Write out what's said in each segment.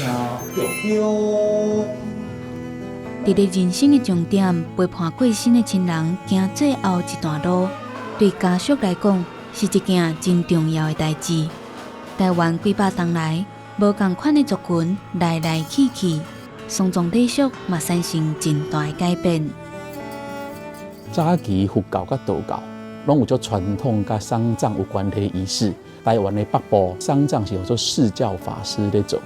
誠重要。佇咧人生的終點，陪伴過身的親人行最後一段路，對家屬來講是一件真重要的代誌。台灣幾百冬來，無仝款的族群來來去去，喪葬禮俗嘛產生真大的改變。早期佛教佮道教，攏有做傳統佮喪葬有關係儀式。台灣的北部喪葬是叫做釋教法師咧做，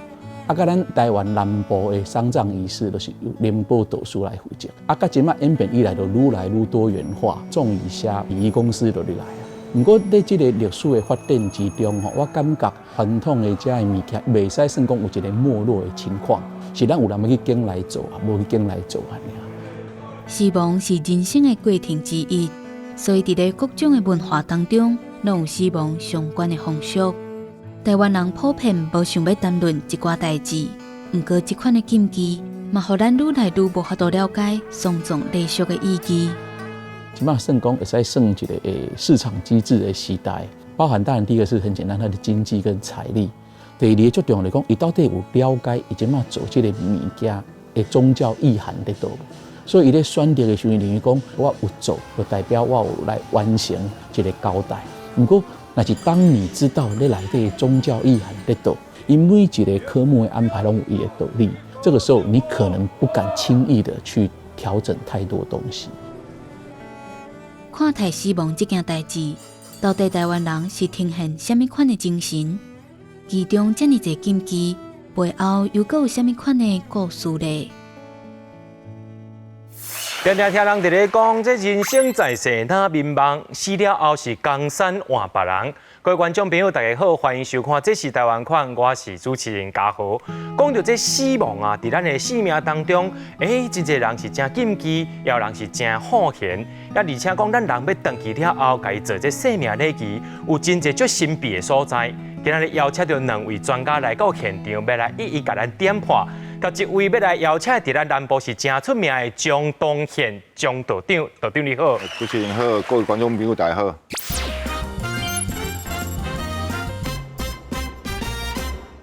啊，佮咱台灣南部的喪葬儀式，就是由靈寶道士來負責。啊，佮這馬演變以來，就愈來愈多元化，葬儀社、禮儀公司就入來啊。毋過佇這個歷史的發展之中吼，我感覺傳統的這个物件，袂使算講有一個沒落的情況，是咱有人欲去揀來做啊，無去揀來做按呢。死亡是人生的過程之一，所以佇咧各種的文化當中，攏有死亡相關的風俗。台灣人普遍無想欲談論這寡代誌，毋過這款的禁忌，嘛予咱愈來愈無法度了解喪葬禮俗的意義。這馬算講會使算一個市場機制的時代，包含當然第一個是很簡單，它的經濟跟財力。第二個最重要來講，伊到底有了解伊這馬做這個物件的宗教意涵佇佗無？所以伊咧選擇的時陣，認為講我有做，就代表我有來完成一個交代。毋過，若是當你知道你內底宗教意涵佇佗，伊每一個科目的安排攏有伊的道理。這個時候，你可能不敢輕易的去調整太多東西。看待死亡這件代誌，到底台灣人是呈現啥物款的精神？其中遮爾濟禁忌背後，又閣有啥物款的故事咧？定定聽人佇咧講，這人生在世若眠夢，死了後是江山換別人。各位觀眾朋友，大家好，歡迎收看《這是台灣款》，我是主持人嘉豪。講到這死亡啊，佇咱的生命當中，真濟人是誠禁忌，也有人是誠好玄。啊，而且講咱人欲轉去了後，共伊做這生命禮儀，有真濟足神秘的所在。今仔日邀請著兩位專家來到現場，欲來一一共咱點破。頭一位欲來邀請，佇咱南部是誠出名的張東憲張道長，道長你好。主持人好，各位觀眾朋友大家好。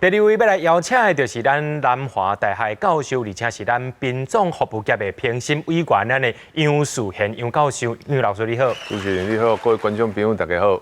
第二位欲來邀請的，就是咱南華大學教授，而且是咱殯葬服務業的評審委員，咱的楊樹賢楊教授，楊老師你好。主持人你好，各位觀眾朋友大家好。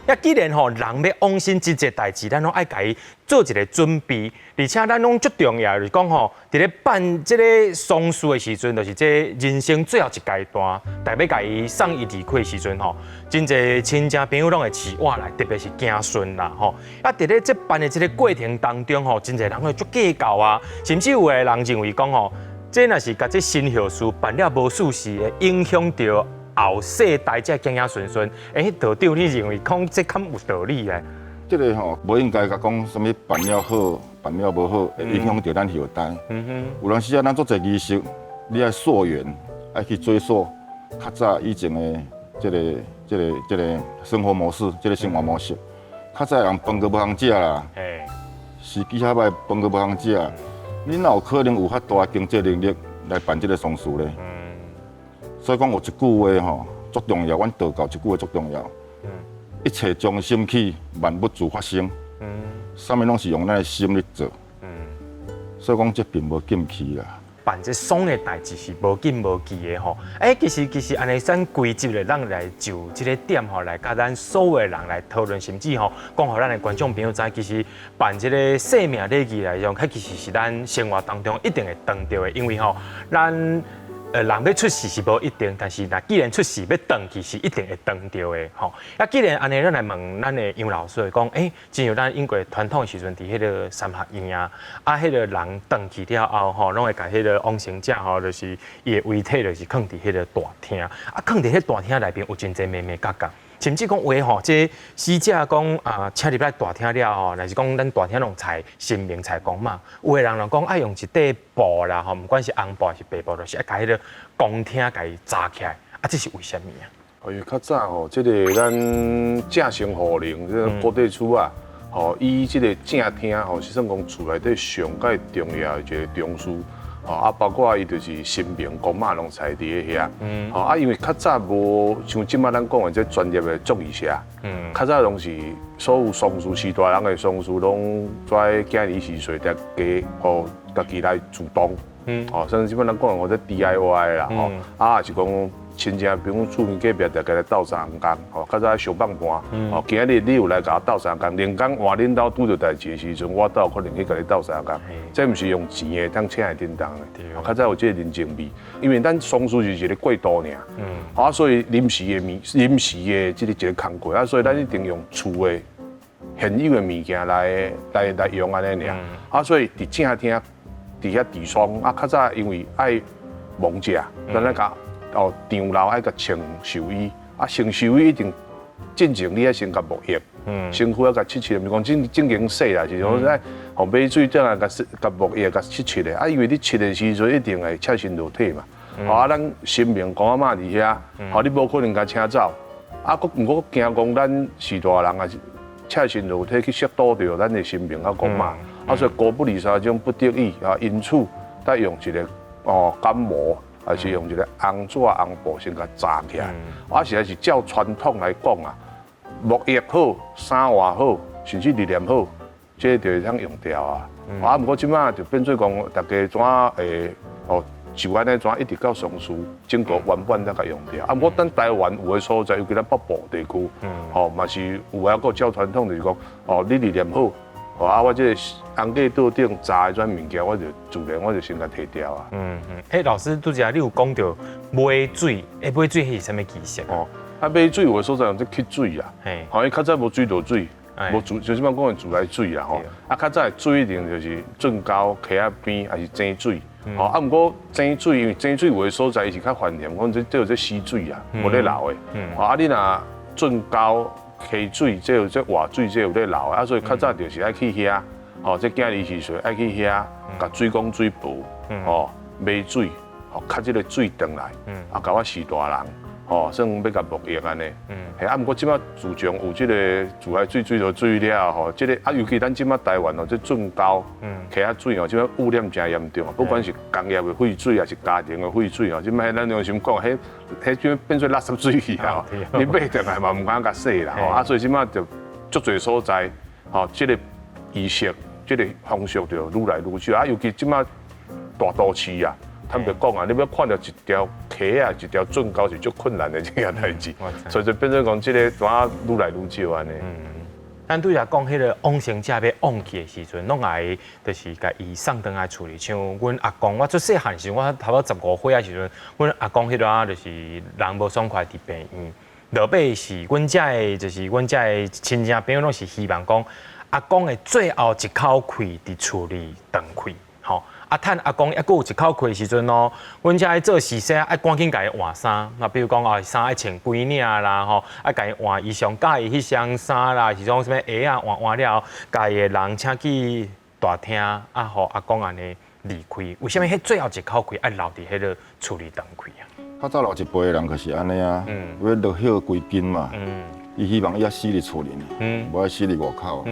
啊，既然吼人欲往生這個代誌，咱攏愛共伊做一個準備，而且咱攏足重要，就是講吼，佇咧辦這個喪事的時陣，就是這人生最後一階段，大欲共伊送伊離開的時陣吼，真濟親戚朋友攏會飼活來，特別是子孫啦吼。啊，佇咧這辦的這個過程當中吼，真濟人會足計較啊，甚至有的人認為講吼，這若是共這身後事辦了無事實，會影響著後世代這子子孫孫。道長，你認為講這敢有道理咧？這個吼，無應該共講啥物辦了好，辦了無好，會影響著咱後代。有當時啊，咱做濟儀式，你愛溯源，愛去追溯較早以前的這個、這個、這個生活模式，這個生活模式。較早人飯閣無通食啦，時機較歹，飯閣無通食，你哪有可能有遐大經濟能力來辦這個喪事咧？所以講有一句話吼，足重要。阮道教一句話足重要。一切從心起，萬物自發生。啥物攏是用咱的心咧做。所以講這並無禁忌啦。辦這喪的代誌是無禁無忌的吼。其實按呢，咱規集咧，咱來就這個點吼，來佮咱所有的人來討論，甚至吼，講予咱的觀眾朋友知，其實辦這個生命禮儀來講，彼其實是咱生活當中一定會碰著的，因為吼，咱人欲出世是無一定，但是若既然出世欲轉去是一定會碰著的吼。啊，既然按呢，咱來問咱的楊老師講，親像咱英國傳統的時陣，佇彼個三合院啊，啊，彼個人轉去了後吼，攏會共彼個往生者吼，就是伊的遺體就是囥佇彼個大廳，啊，囥佇彼大廳內面有真濟眉眉角角。甚至講有的吼，這死者講啊，請入來大廳了吼，若是講咱大廳攏祭神明祭公媽，有的人就講愛用一塊布啦吼，毋管是紅布還是白布，就是愛共彼個公廳共伊紮起來，啊，這是為啥物啊？因為較早吼，這個咱正生戶靈，這個古地厝啊，吼，以這個正廳吼，是算講厝內底上蓋重要的一個中樞。哦啊，包括伊就是神明公媽攏在佇咧遐，哦啊，因為較早無像這擺咱講的這專業的葬儀社，較早攏是所有喪事序大人的喪事攏跩囝兒婿孫佇家吼家己來主動，哦，甚至這擺咱講的這 DIY 啦，吼，啊，是講親戚朋友厝邊隔壁大家來鬥相共，吼，較早相幫盤，吼，今日你有來共我鬥相共，連工換恁兜拄著代誌的時陣，我倒有可能去共你鬥相共，這毋是用錢的通請會叮當的，較早有這個人情味，因為咱喪事是一個過渡爾，啊，所以臨時的物，臨時的這個一個工課，啊，所以咱一定用厝的現有的物件來來來用按呢爾，啊，所以佇正廳佇遐治喪，啊，較早因為愛亡者，咱來共。哦，長老愛共穿壽衣，啊，穿壽衣一定進前你愛先共沐浴，身軀愛共拭拭，毋是講正正經洗啦，是講愛吼買水轉來共洗、共沐浴、共拭拭的。啊，因為你拭的時陣一定會赤身露體嘛。啊，咱神明公阿嬤佇遐，吼，你無可能共請走。啊，閣毋過驚講咱序大人啊，赤身露體去觸到著咱的神明佮公媽，啊，所以狗不理三種不得已啊，因此得用一個哦感冒。還是用一個紅紙紅布先共紮起來。啊，實在是照傳統來講啊，沐浴好，衫換好，甚至入殮好，這個就會當用掉啊。啊，毋過這擺就變做講，大家怎會哦，就按呢怎一直到喪事，整個原本才共用掉。啊，毋過咱台灣有的所在，尤其咱北部地區，吼嘛是有的，閣照傳統就是講，哦，你入殮好。啊！我這個紅過桌頂紮的這物件，我就自然我就先共提掉啊。欸，老師拄才你有講著買水，欸，買水彼是啥物儀式？哦，啊，買水有的所在用這乞水啊。嘿。吼，伊較早無水道水，無自，就是這擺講的自來水啦吼。啊，較早的水一定就是圳溝、溪仔邊，抑是井水。吼，啊，毋過井水，因為井水有的所在伊是較繁鹹，講這這有這死水啊，無咧流的。吼，啊，你若圳溝。溪水，這有這活水，這有咧流啊，所以較早就是愛去遐，吼，這囝兒時陣愛去遐，共水公水婆，吼，買水，吼，較這个水轉來，啊，共我序大人，吼，算欲共沐浴按呢。嘿，啊，毋過這擺自從有這个自來水、水道水了後，這个啊，尤其咱這擺台灣哦，這圳溝、溪仔水哦，這擺污染誠嚴重啊，不管是工業的廢水，抑是家庭的廢水哦，這擺咱良心講，彼彼種變做垃圾水去啊！你買轉來嘛，毋敢共洗啦，吼啊！所以這擺就足濟所在，吼，這个儀式、這个風俗就愈來愈少啊。尤其這擺大都市啊，坦白講啊，你欲看著一條溪啊，一條圳溝是足困難的這件代誌，所以就變做講這个怎愈來愈少按呢。咱拄才講彼个往生者欲往去的時陣，攏愛就是共伊送轉來厝裡。像阮阿公，我做細漢時陣，我差不多15歲的時陣，阮阿公彼陣就是人無爽快佇病院。落尾是阮遮的，就是阮遮的親戚朋友攏是希望講，阿公的最後一口氣佇厝裡斷氣，吼。啊，趁阿公猶閣有一口氣的時陣哦，阮遮愛做事先愛趕緊共伊換衫，啊，比如講哦，衫愛穿幾領啦，吼，愛共伊換伊上佮意彼雙衫啦，是講啥物鞋仔換換了後，共伊的人請去大廳，啊，予阿公按呢離開。為啥物彼最後一口氣愛留佇彼个厝裡斷氣啊？較早老一輩的人就是按呢啊，欲落葉歸根嘛，伊希望伊愛死佇厝裡，無愛死佇外口，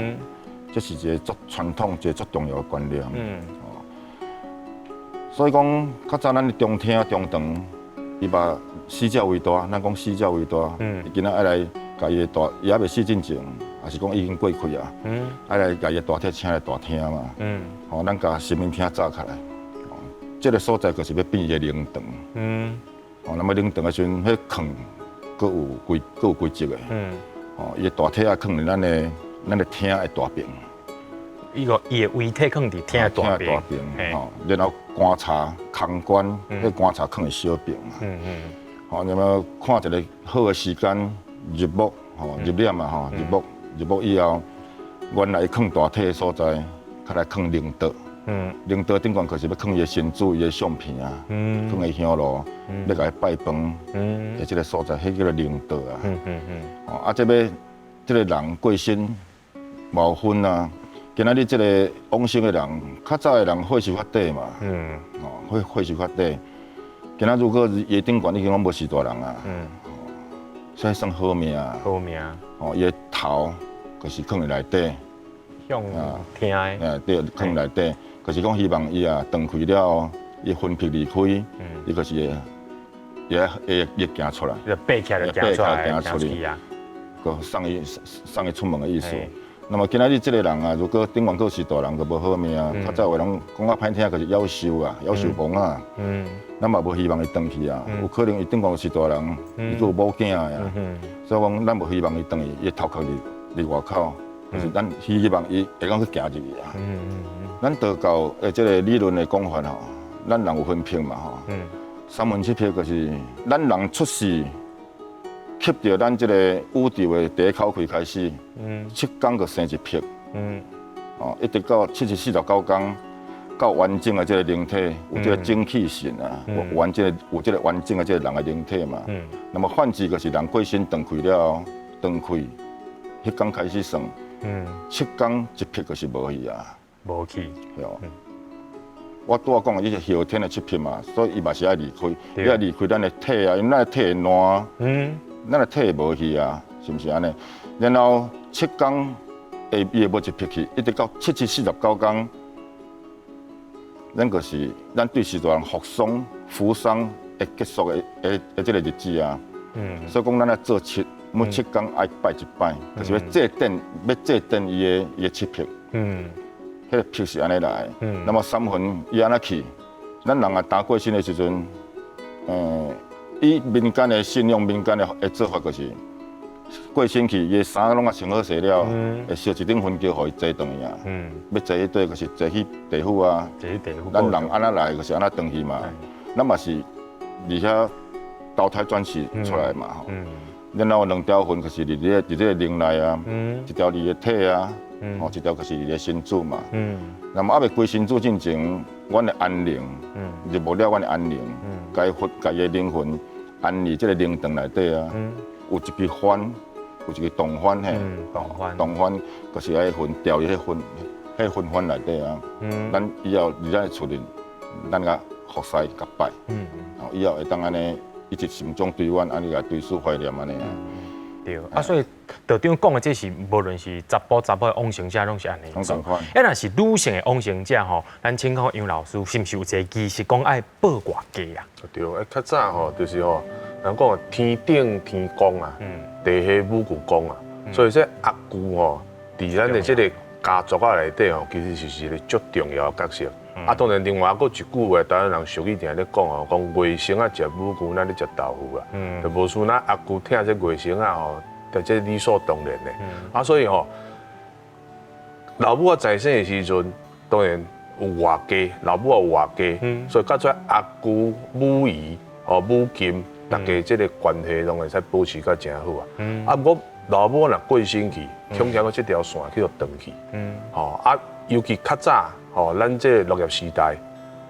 這是一個足傳統、一個足重要的觀念。所以講，較早咱的中廳、中堂，伊把死者為大，咱講死者為大，伊今仔愛來共伊的大，伊猶未死進前，抑是講已經過氣啊，愛來共伊的大體請來大廳嘛，吼，咱共神明廳紮起來，這个所在就是欲變伊的靈堂，吼，那麼靈堂的時陣，彼囥閣有規閣有規則的，吼，伊的大體愛囥佇咱的廳的大邊。伊個伊的遺體囥佇廳的大邊，吼，然後棺材空棺，彼棺材囥佇小邊嘛，吼，那麼看一个好的時間入墓，吼，入殮嘛，吼，入墓入墓以後，原來囥大體的所在，較來囥靈桌，靈桌頂懸就是欲囥伊的神主、伊的相片啊，囥伊香爐，欲共伊拜飯，的這个所在，彼叫做靈桌啊，吼，啊，這欲這个人過身，嘛有分啊。今仔日這个往生的人，較早的人歲數較短嘛，哦，歲歲數較短。今仔如果伊頂懸已經攏無序大人啊，所以算好命。好命。哦，伊的頭就是囥佇內底，向廳的。對，囥內底，就是講希望伊啊斷氣了後，伊魂魄離開，伊就是會會會會行出來，就爬起來就行出來，行出去啊，閣送伊出門的意思。那麼今仔日這個人啊，如果頂懸閣是大人，就無好命啊。較早話攏講較歹聽，就是夭壽啊，夭壽亡啊。咱嘛無希望伊轉去啊，有可能伊頂懸是大人，伊閣有某囝啊。所以講，咱無希望伊轉去，伊頭殼佇外口，就是咱希望伊會當去行入去啊。咱道教的這個理論的講法吼，咱人有魂魄嘛吼。三魂七魄就是咱人出世。吸著咱這個宇宙的第一口氣開始，七工就生一魄，哦，一直到749工，到完整的這個靈體，有這個精氣神啊，有完整的有這個完整的這個人的靈體嘛。那麼反之就是人過身斷氣了後，斷氣，彼工開始算，七工一魄就是無去啊，無去，對。我拄仔講的，伊是後天的七魄嘛，所以伊嘛是愛離開，伊愛離開咱的體啊，因為咱的體會爛。咱的體會無去啊，是毋是按呢？然後七工會伊會無一魄去，一直到749工，咱就是咱對序大人服喪、服喪會結束的這個日子啊。所以講，咱愛做七，每七工愛拜一擺，就是欲祭奠，欲祭奠伊的七魄。彼個魄是按呢來。那麼三魂伊按怎去？咱人啊，擔過身的時陣，以民間的信仰、民間的做法，就是過身去，伊的衫攏啊穿好勢了，會燒一頂雲轎予伊坐轉去啊。欲坐去佗，就是坐去地府啊。坐去地府。咱人按怎來，就是按怎轉去嘛。咱嘛是佇遐投胎轉世出來嘛吼。然後兩條魂就是佇這個靈內啊，一條佇個體啊，吼，一條就是佇個身軀嘛。那麼猶未歸身軀進前，阮的安靈，入無了阮的安靈，共伊魂，共伊的靈魂安佇這個靈堂內底啊，有一支幡，有一支銅幡嘿，銅幡就是愛魂吊佇彼魂，彼魂幡內底啊。咱以後佇咱的厝裡，咱共服侍共拜，以後會當按呢，一直心中對阮按呢共追思懷念按呢啊。對，啊，所以道長講的這是無論是查埔查某的往生者，攏是按呢做。啊，若是女性的往生者吼，咱請教楊老師，是毋是有一個儀式講愛報外家啊？對，啊，較早吼，就是吼，人講天頂天公啊，地下母舅公啊，所以這阿舅吼，佇咱的這個家族仔內底吼，其實是一個足重要的角色。啊，當然另外閣一句話，台灣人俗語定咧講吼，講外甥仔食母舅，若咧食豆腐啊，就無輸若阿舅疼這外甥仔吼，就這理所當然的。啊，所以吼，老母仔在生的時陣，當然有外家，老母也有外家，所以到最阿舅、母姨、吼母親，大家這個關係攏會使保持甲誠好啊。啊，毋過老母若過身去，恐驚這條線去予斷去。吼啊，尤其較早。吼，咱這個農業時代，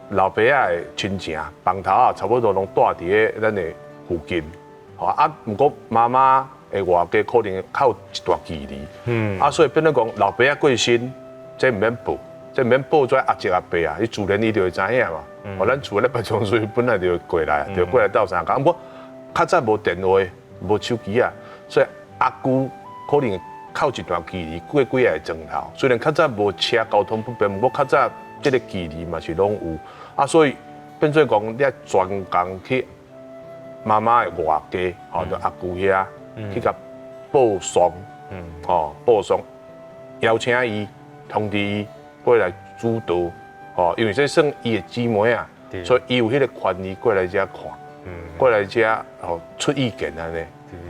老爸仔的親情、房頭仔，差不多攏住佇咧咱的附近。吼啊，毋過媽媽的外家可能較有一段距離。啊，所以變做講，老爸仔過身，這毋免報，這毋免報做阿叔阿伯啊，伊自然伊就會知影嘛。吼，咱厝咧辦喪事本來就會過來，就過來鬥相共。毋過較早無電話、無手機啊，所以阿舅可能較有一段距離，過幾仔個鐘頭。雖然較早無車，交通不便，毋過較早這個距離嘛是攏有。啊，所以變做講，你愛專工去媽媽的外家，吼，就阿舅遐去共報喪，吼，報喪，邀請伊通知伊過來主道，吼，因為這算伊的姊妹啊，所以伊有彼個權利過來遮看，過來遮吼出意見按呢。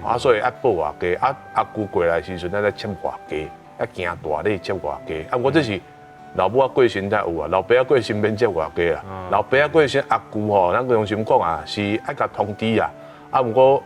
啊，所以愛報外家，啊阿舅過來時陣，咱來接外家，愛行大禮接外家。啊，我這是老母仔過身才有啊，老爸仔過身免接外家啊。老爸仔過身，阿舅吼，咱良心講啊，是愛共通知啊。啊，毋過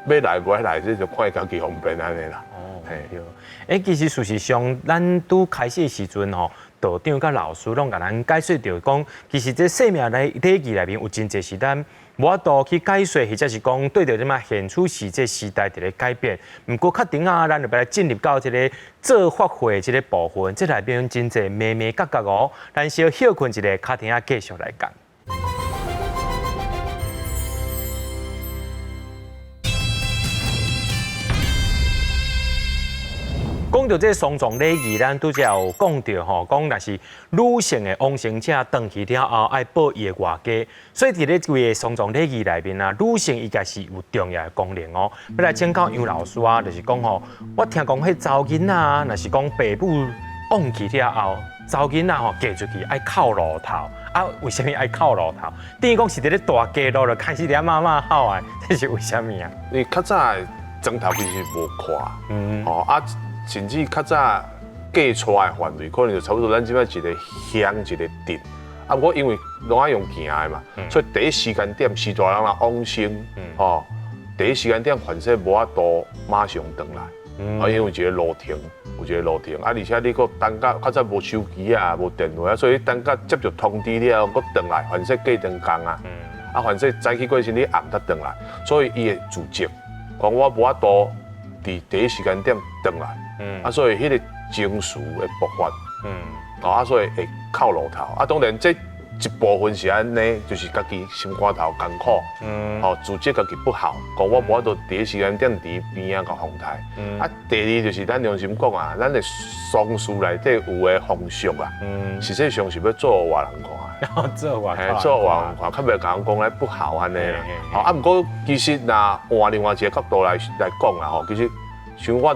欲來無愛來，這就看伊家己方便按呢啦。哦，對。欸，其實事實上，咱拄開始的時陣吼，道長佮老師攏共咱解說著講，其實這生命禮禮儀內面有真濟是咱無法度去解說，或者是講對著這馬現處世這時代佇咧改變。毋過較頂仔，咱就欲來進入到這个做法會這个部分，這內面真濟眉眉角角哦。咱小歇睏一下，較停仔繼續來講。講講到這喪葬禮儀，咱拄才有講著吼，講若是女性的往生者轉去了後，愛報伊的外家，所以佇咧規个喪葬禮儀內面啊，女性伊家是有重要的功能哦。欲來請教楊老師啊，就是講吼，我聽講彼查某囡仔，若是講爸母往去了後，查某囡仔吼嫁出去愛哭路頭，啊，為啥物愛哭路頭？等於講是佇咧大街路就開始咧媽媽哭啊，這是為啥物啊？因為較早的床頭其實無闊，哦啊，甚至較早嫁娶的範圍可能就差不多咱這擺一個鄉一個鎮。啊，毋過因為攏愛用行的嘛，所以第一時間點序大人若往生，哦，第一時間點凡勢無法度馬上轉來，啊，因為有一個路程，有一個路程，啊，而且你閣等甲較早無手機啊，無電話啊，所以等甲接著通知了後，閣轉來，凡勢過長工啊，啊，凡勢早起過身你暗才轉來，所以伊會自責，講我無法度佇第一時間點轉來，啊，所以彼個情緒會爆發，啊，所以會哭路頭，啊，當然這一部分是按呢，就是家己心肝頭艱苦，哦，自責家己不好，講我無法度第一時間點佇邊仔共奉刣。啊，第二就是咱良心講啊，咱的喪事內底有的風俗啊，實際上是欲做予外人看的。做外嘿，做予外人看，較袂共人講咧不好按呢啦。吼，啊，毋過其實若換另外一個角度來講啦吼，其實像我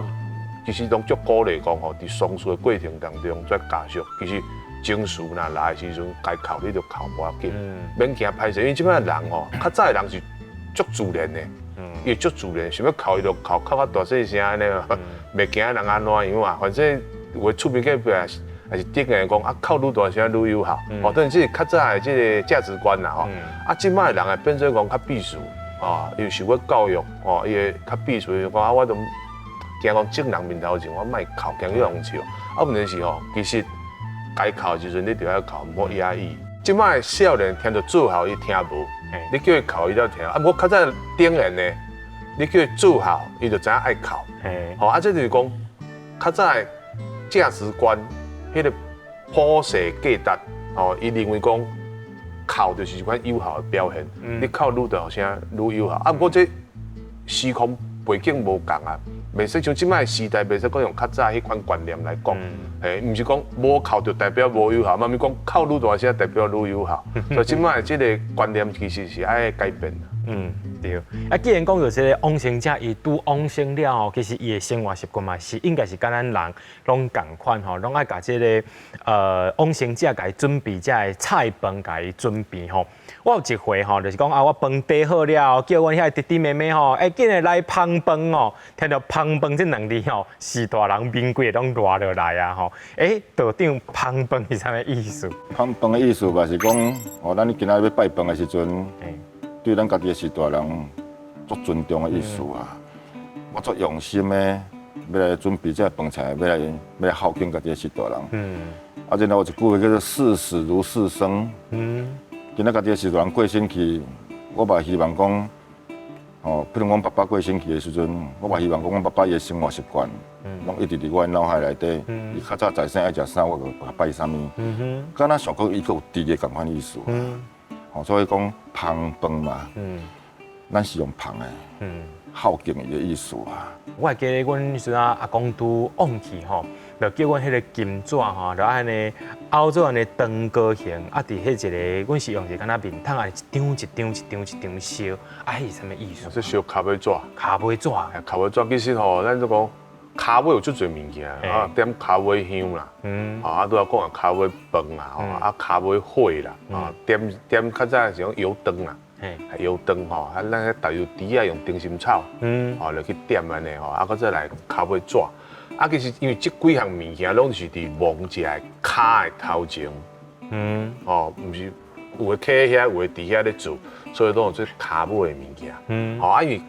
其實攏足鼓勵講吼，佇喪事的過程當中，這家屬其實情緒若來的時陣，該哭你就哭無要緊，免驚歹勢，因為這擺人吼，較早的人是足自然的，伊足自然，想欲哭伊就哭，哭較大細聲按呢，袂驚人按怎樣啊，反正有的厝邊隔壁還是頂個講啊，哭愈大聲愈有效，哦，當然這是較早的這個價值觀啦吼，啊，這擺的人會變做講較避暑，啊，伊受過教育，哦，伊會較避暑，講啊，我都驚講眾人面頭前我莫哭，驚予人笑，啊，問題是吼，其實該哭的時陣你就愛哭，毋好壓抑。這擺的少年聽著做孝伊聽無，你叫伊哭伊才聽，啊，毋過較早頂緣的，你叫伊做孝，伊就知影愛哭。吼，啊，這就是講較早的價值觀，彼個普世價值，吼，伊認為講哭就是一款有孝的表現。你哭愈大聲愈有孝，啊，毋過這時空背景無仝啊，袂使像這擺時代，袂使閣用較早彼款觀念來講，嘿，毋是講無哭就代表無有孝，嘛毋是講哭愈大聲代表愈有孝，所以這擺這個觀念其實是愛改變。嗯，對。啊，既然講到這個往生者，伊拄往生了後，其實伊的生活習慣嘛是應該是佮咱人攏仝款吼，攏愛共這个往生者共伊準備這个菜飯，共伊準備吼。我有一回吼，就是講啊，我飯爿好了，叫阮遐弟弟妹妹吼，欸，緊來來捧飯哦。聽著捧飯這兩字吼，序大人面規個攏熱落來啊吼。欸，道長捧飯是啥物意思？捧飯的意思嘛是講，哦，咱今仔欲拜飯的時陣，對咱家己的序大人足尊重的意思啊。我足用心的，欲來準備這個飯菜，欲來孝敬家己的序大人。啊，然後有一句話叫做視死如視生。今仔家己的序大人過身去，我嘛希望講，哦，比如講爸爸過身去的時陣，我嘛希望講，阮爸爸伊的生活習慣，攏一直佇我的腦海內底。伊較早在生愛食啥，我就共拜啥物。敢若想講伊閣有佇個仝款意思。哦，所以講捧飯嘛，咱是用捧的，孝敬伊的意思啊。我會記得阮彼陣啊，阿公拄往去吼，就叫阮彼个金紙吼，就按呢凹做按呢長高形，啊，佇彼一個，阮是用一個敢若面桶啊，一張一張一張一張燒，啊，彼是啥物意思？這燒跤尾紙，跤尾紙，跤尾紙其實吼，咱就講跤尾有足濟物件啊，點跤尾香啦，啊，拄仔講啊跤尾飯啦，啊跤尾火啦，啊點點較早是用油燈啦，油燈吼，啊咱彼大油豬仔用燈芯草，哦落去點按呢吼，啊閣再來跤尾紙，啊其實因為這幾項物件攏是佇亡者的跤的頭前，哦，毋是有的徛遐，有的佇遐咧做，所以攏有這跤尾的物件，吼啊因為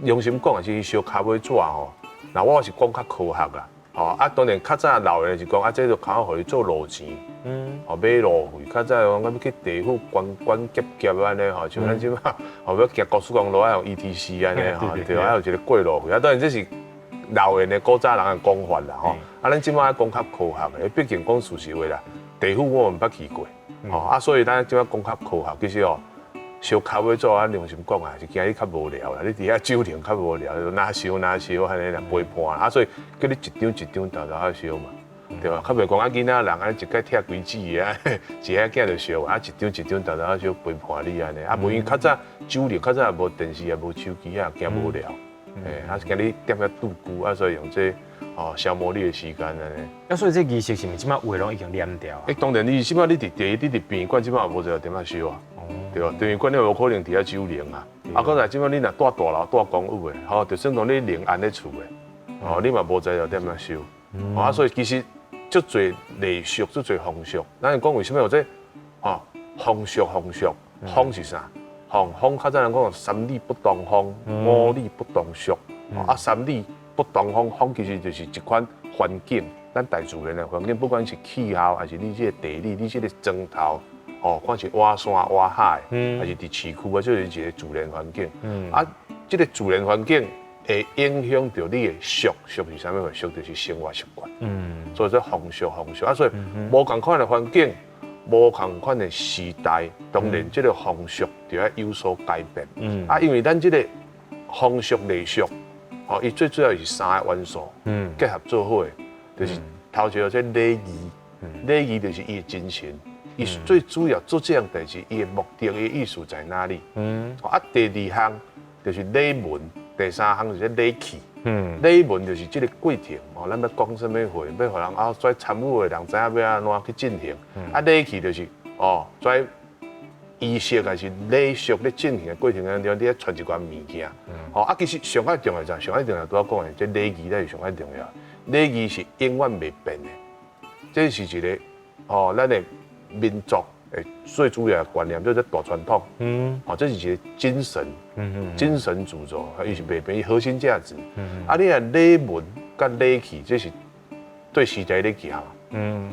良心講啊，是燒跤尾紙吼。那我是講較科學啦，吼啊，當然較早老人是講啊，這就較好予伊做路錢，哦買路費。較早講欲去地府關關劫劫按呢吼，像咱這擺吼欲行高速公路愛用 ETC 按呢吼，對，愛有一個過路費。啊，當然這是老人的古早人的講法啦吼。啊，咱這擺講較科學的，畢竟講事實話啦，地府我毋捌去過，吼啊，所以咱這擺講較科學，其實哦，燒較尾做按良心講啊，是驚你較無聊啦，你佇遐酒樓較無聊，就哪燒哪燒按呢啦陪伴啊，所以叫你一張一張沓沓仔燒嘛，對吧？較袂講啊囡仔人啊一擺拆幾支啊，一下囝就燒啊，一張一張沓沓仔燒陪伴你按呢，啊無因為較早酒樓較早也無電視也無手機啊，驚無聊，嘿，啊是驚你踮遐拄久啊，所以用這哦消磨你的時間按呢。啊，所以這儀式是毋是這擺有的攏已經念掉啊？欸，當然你這擺你佇第一，你佇殯儀館這擺也無一個點仔燒啊。對吧？殯儀館你無可能佇遐守靈啊。啊，閣來這擺你若住大樓住公寓的，吼，就算講你靈安咧厝的，哦，你嘛無材料點仔燒。啊，所以其實足濟禮俗，足濟風俗。咱講為啥物有這吼風俗風俗，風是啥？風風較早人講三里不同風，五里不同俗。啊，三里不同風，風其實就是一款環境，咱大自然的環境，不管是氣候，還是你這個地理，你這個磚頭。哦，看是倚山倚海，還是佇市區啊，這是一個自然環境。啊，這個自然環境會影響著你的俗，俗是啥物貨？俗就是生活習慣。所以這風俗風俗啊，所以無仝款的環境，無仝款的時代，當然這個風俗就愛有所改變。啊，因為咱這個風俗禮俗，哦，伊最主要是三個元素，結合做伙，就是頭一個這禮儀，禮儀就是伊的精神。伊最主要做這項代誌，伊的目的、伊的意思在哪裡？啊，第二項就是禮文，第三項就是禮器。禮文就是這個過程，哦，咱欲講啥物話，欲予人啊，跩參與的人知影欲按怎去進行。啊，禮器就是哦，跩儀式還是禮俗咧進行的過程當中，你愛傳一寡物件。哦，啊，其實上較重要就上較重要，拄仔講的，這禮儀才是上較重要。禮儀是永遠袂變的，這是一個哦，咱的民族的最主要的觀念，就是大傳統。哦，這是一個精神，精神主軸，伊是袂變，伊核心價值。啊，你若禮文佮禮器，這是對時代咧行。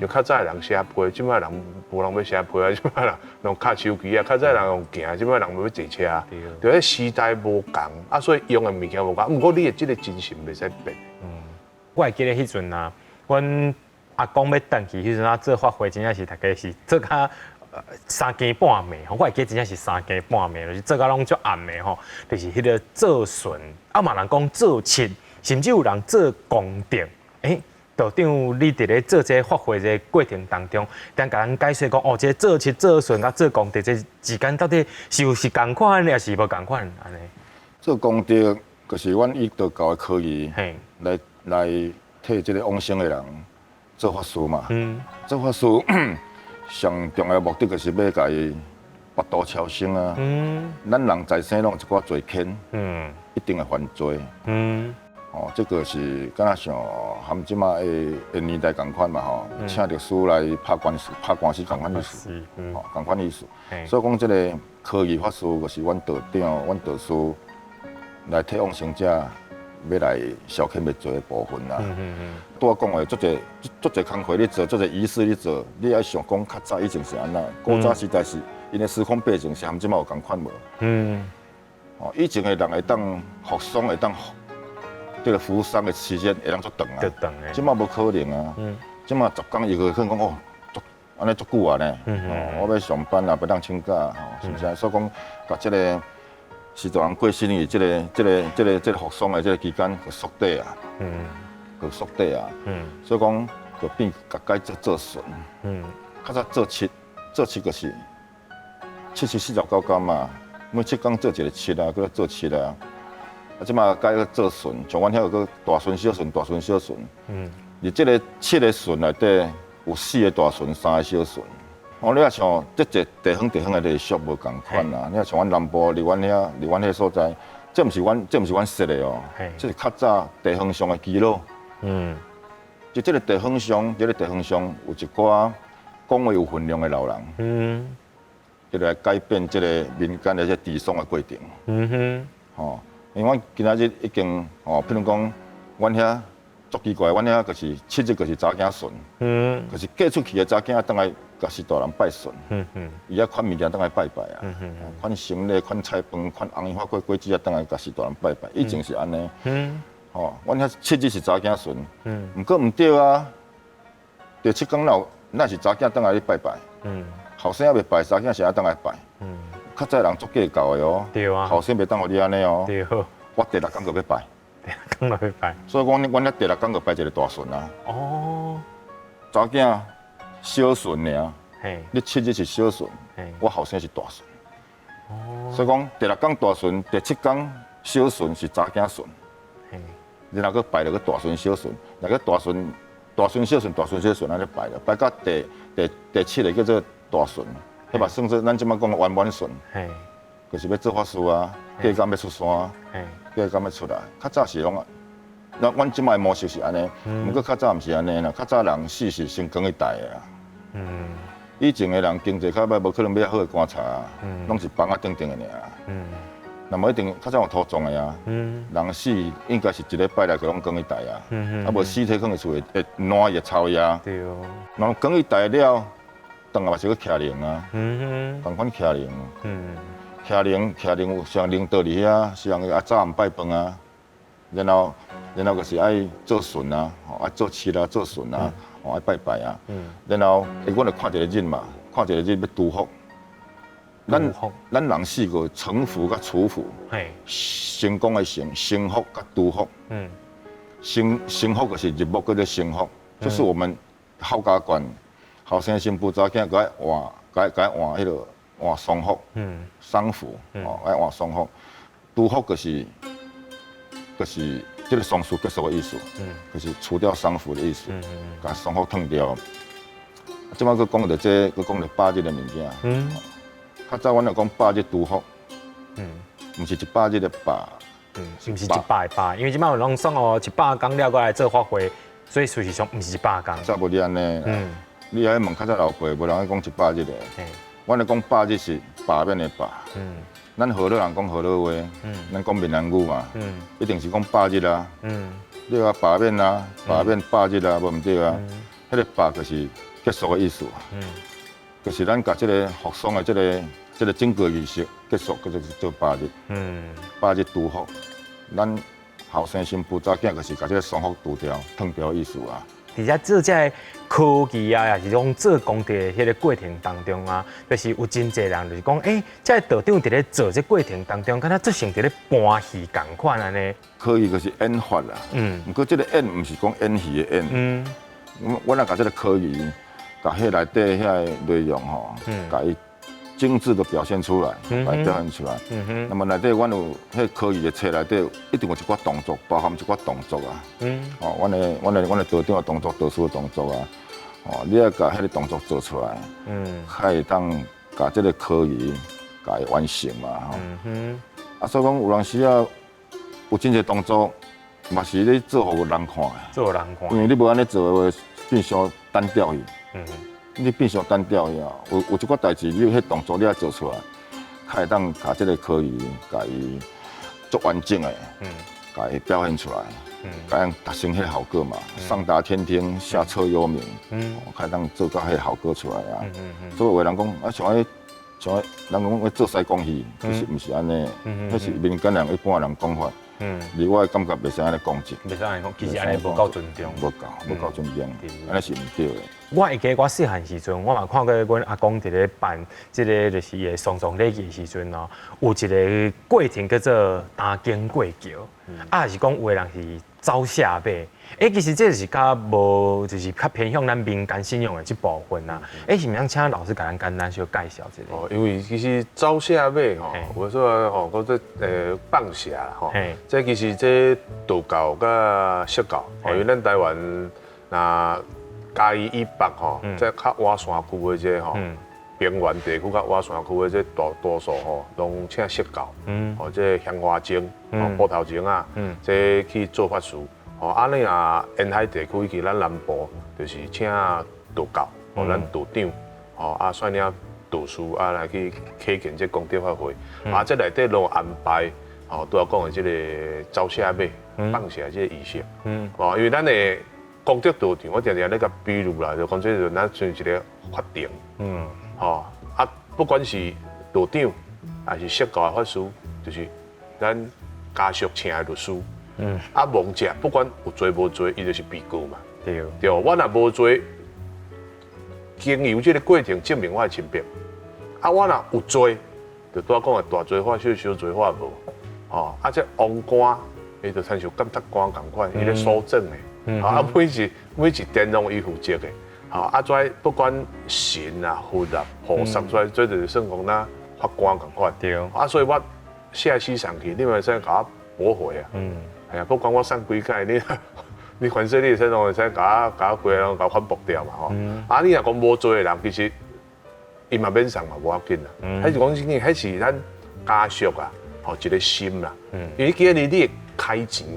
就較早的人寫批，這擺人無人欲寫批啊，這擺人用敲手機啊，較早人用行，這擺人欲坐車。對，時代無仝，啊，所以用的物件無仝。毋過你的這個精神袂使變。我會記得彼陣啊，阮阿公欲轉去彼陣啊，做法會真正是大家是做較三更半暝，我會記得真正是三更半暝，就是做甲攏足暗的吼，就是彼個做順，啊嘛人講做七，甚至有人做功德。欸，道長，你佇咧做這個法會這個過程當中，當共咱解說講，哦，這個做七、做順佮做功德，這之間到底是有是仝款，抑是無仝款按呢？做功德，就是阮以道教的科儀來來替這個往生的人做法事嘛。做法事上重要的目的就是欲共伊拔度超生啊。咱人在生攏有一寡罪愆，一定會犯罪。哦，這個是敢若像含這馬的的年代仝款嘛吼，請律師來拍官司，拍官司仝款意思，吼，仝款意思。所以講這個科儀法師就是阮道長、阮道士來替往生者欲來消遣欲做的部分啦。拄仔講的，足濟足濟工課咧做，足濟儀式咧做，你愛想講較早以前是按怎？古早時代是𪜶的時空背景是含這馬有仝款無？哦，以前的人會當服喪會當。這個服喪的時間會當足長啊，這馬無可能啊。這馬10工伊個可能講哦，足按呢足久啊呢。哦，我欲上班啊，袂當請假，吼，是毋是？所以講，共這個序大人過身去，這個、這個、這個、這個服喪的這個期間，予縮短啊。予縮短啊。所以講，就變共改做做順。較早做七，做七就是七七四十九工嘛，每七工做一個七啊，閣來做七啊。啊，這馬改做順，像阮遐有閣大順、小順、大順、小順。佇這個七個順內底，有四個大順，三個小順。哦，你若像這個地方地方的禮俗無仝款啊。你若像阮南部，佇阮遐，佇阮彼所在，這毋是阮，這毋是阮設的哦。這是較早地方上的耆老。就這個地方上，這個地方上有一寡講話有分量的老人。就來改變這個民間的這治喪的過程。吼。因為阮今仔日已經吼，譬如講，阮遐足奇怪，阮遐就是七日就是查某囝順，就是嫁出去的查某囝轉來共序大人拜順，伊愛款物件轉來拜拜啊，款行李、款菜飯、款紅櫻花果果子啊，轉來共序大人拜拜，以前是按呢，吼，阮遐七日是查某囝順，毋過毋對啊，第七工若有，若是查某囝轉來咧拜拜，後生猶未拜，查某囝是愛轉來拜，較早人足計較的哦。對啊。後生袂當予你按呢哦。對。我第六工就欲拜。第六工就欲拜。所以講，阮咧第六工就拜一個大巡啊。哦。查某囝小巡爾。嘿。你7日是小巡，我後生是大巡。哦。所以講，第六工大巡，第七工小巡是查囝巡。嘿。然後閣拜著閣大巡小巡，若閣大巡、大巡小巡、大巡小巡，按呢拜著，拜到第七個叫做大巡，彼嘛算做咱這擺講的圓滿巡。就是欲做法事啊，過工欲出山，過工欲出來。較早是攏，那阮這擺的模式是按呢，毋過較早毋是按呢啦，較早人死是先扛伊代的啦。以前的人經濟較歹，無可能買好的棺材啊，攏是房仔頂頂的爾。那麼一定較早有土葬的啊，人死應該是一禮拜內就攏扛伊代啊，啊無屍體囥佇厝會會爛會臭呀。對。然後扛伊代了，轉來嘛是閣徛靈啊，仝款徛靈。徛靈徛靈有雙靈倒佇遐，雙啊早暗拜飯啊，然後就是愛做巡啊，愛做七啊，做巡啊，愛拜拜啊。然後，阮就看一个日嘛，看一个日欲除福。咱人四個成福佮除福，成功的成，成福佮除福。成福就是入木叫做成福，就是我們孝家觀，後生新婦查囝閣愛換，閣愛換彼个換喪服，喪服，哦，愛換喪服。除福就是這個喪事結束的意思，就是除掉喪服的意思，共喪服褪掉。這擺閣講著這個，閣講著百日的物件。較早阮就講百日除福，毋是一百日的百，毋是一百的百，因為這擺有攏算哦，一百工了閣來做法會，所以事實上毋是一百工。早無你按呢，你愛問較早老輩，無人愛講一百日的。阮咧講百日是罷免的罷。咱河洛人講河洛話，咱講閩南語嘛，一定是講百日啊。對啊，罷免啊，罷免百日啊，無毋對啊。彼个罷就是結束的意思。就是咱共這个服喪的這个整個儀式結束，叫做做百日。百日除福，咱後生新婦查囝就是共這个喪服除掉、褪掉的意思啊。佇遮做這个科技啊，抑是講做功德的彼个過程當中啊，就是有真濟人就是講，欸，這个道長佇咧做這過程當中，敢若做成佇咧搬戲仝款按呢。科儀就是演法啦。毋過這个演毋是講演戲的演。我若共這个科儀，共彼內底遐个內容吼，共伊精緻的表現出來，共伊表現出來。那麼內底阮有彼科儀的冊內底，一定有一寡動作，包含一寡動作啊。哦，阮的道長的動作、道士的動作啊。哦，你愛共彼个動作做出來，才會當共這个科儀共伊完成嘛。吼。啊，所以講有當時啊，有真濟動作，嘛是咧做予人看的。做予人看。因為你無按呢做的話，變傷單調去。你變傷單調去啊！有一寡代誌，你彼動作你愛做出來，較會當共這个科儀共伊足完整的，共伊表現出來，共樣達成彼个效果嘛。上達天聽，下徹幽冥，較會當做到彼个效果出來啊。所以有的人講啊，像彼像彼人講咧做師公戲，其實毋是按呢，彼是民間人一般人講法。而我的感覺袂使按呢講這。袂使按呢講，其實按呢無夠尊重。無夠，無夠尊重，按呢是毋對的。我會記得我細漢時陣，我嘛看過阮阿公佇咧辦這个就是伊的喪葬禮儀的時陣哦，有一个過程叫做擔經過橋，啊，是講有的人是走社馬。欸，其實這是較無，就是較偏向咱民間信仰的這部分啊。欸，是毋是請老師共咱簡單小介紹一下？哦，因為其實走社馬吼，我說吼，講這放社啦吼，這其實這道教佮釋教，哦，因為咱台灣若嘉義以北吼，這較倚山區的這吼，平原地區較倚山區的這大多數吼，攏請釋教，哦，這香花精、哦，埔頭精啊，這去做法事。哦，啊，你若沿海地區，去咱南部，就是請道教，哦，咱道長，哦，啊，率領道士啊來去啟行這功德法會，啊，這內底攏有安排，哦，拄仔講的這个走社馬、放社這个儀式，哦，因為咱的功德道場，我定定咧共比喻啦，就講這就咱像一个法庭，吼，啊，不管是道長，還是釋教的法師，就是咱家屬請的律師。啊，亡者不管有罪無罪，伊就是被告嘛。對。對，我若無罪，經由這个過程證明我的清白。啊，我若有罪，就拄仔講的大濟法小小濟法無，吼啊這王官，伊就親像監察官仝款，伊咧搜證的，啊每一殿攏伊負責的，吼啊這不管神啊佛啊菩薩，這就是算講若法官仝款，啊所以我寫詩上去，你嘛會使共我駁回啊，係啊，不管我送幾擺，你反正你會使攏會使共我規個攏共我反駁掉嘛吼，啊你若講無罪的人，其實。伊嘛免送嘛，無要緊啦。彼是講真經，彼是咱家屬啊，吼一個心啦。因為今日你會開錢，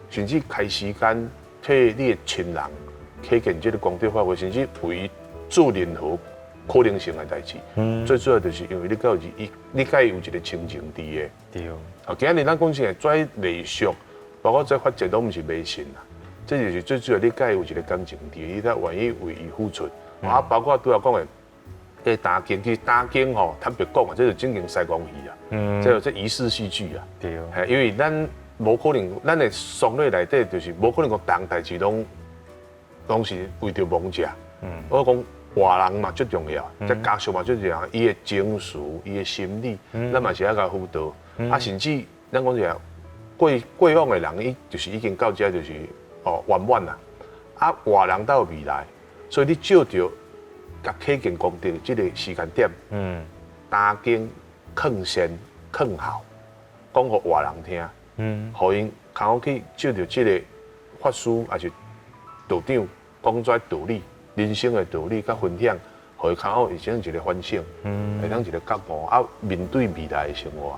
甚至開時間替你的親人啟建這個功德法會，甚至為做任何可能性的代誌。最主要就是因為你佮有伊，你佮伊有一個親情佇的。對。啊，今日咱講真的，這禮俗，包括這法節，攏毋是迷信啦。這就是最主要，你佮伊有一個感情佇，你才願意為伊付出。啊，包括拄仔講的。這擔經其實擔經吼，坦白講啊，這是正經西貢戲啊，這儀式戲劇啊。對。因為咱無可能，咱的喪禮內底就是無可能講逐項代誌攏是為著亡者。我講活人嘛最重要，這家屬嘛最重要，伊的情緒、伊的心理，咱嘛是愛共輔導。啊，甚至咱講者過往的人，伊就是已經到這就是哦圓滿啦。啊，活人才有未來，所以你照著。共啟建功德這個時間點，擔經勸善勸孝，講予活人聽，予𪜶較好去照著這個法師抑是道長講這道理，人生的道理佮分享，予伊較好會成一個反省，會當一個覺悟，啊面對未來的生活。